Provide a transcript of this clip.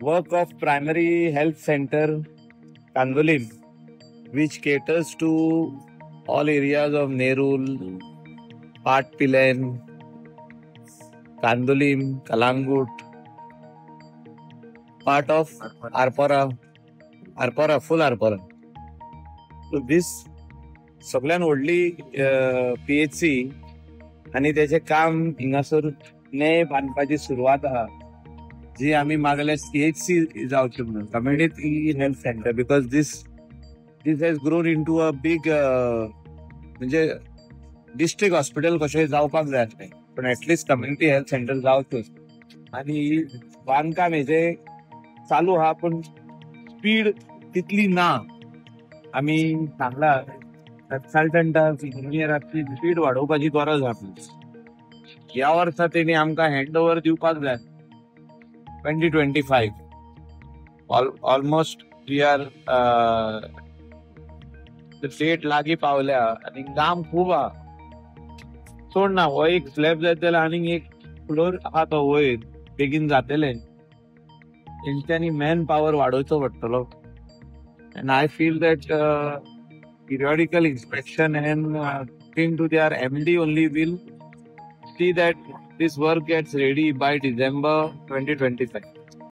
Work of primary health center Candolim, which caters to all areas of Nerul, Partpilen, Candolim, Calangute, part of Arpora, Arpora, full Arpora. So this सगळ्यात व्हडली PHC आनी तेचें काम हिंगासर ने बांदपाची सुरवात आहा, जी आमी मागल्या सीएचसी जावची म्हणून, community health center, because this has grown into a big, म्हणजे डिस्ट्रिक्ट हॉस्पिटल कशें जावपाक जाय आसलें, पण at least community health centre जावचें. आनी बांदकाम हेजें चालू आहा, पूण स्पीड तितली ना. आमी सांगला कन्सल्टंटाक, इंजिनियराक ती स्पीड वाडोवपाची गरज आहा. ह्या वर्सा तेणी आमकां हँड ओवर दिवपाक जाय, 2025. Almost we are date लागीं पावल्या आनी काम खूब आहा. चड ना, हो एक स्लॅब जायत जाल्यार आनीक एक फ्लोर आहा तो वयर, बेगीन जातलें. तेंच्यांनी मॅन पावर वाडोवचो पडटलो. And I feel that periodical inspection and talking to their MD only will see that this work gets ready by December 2025.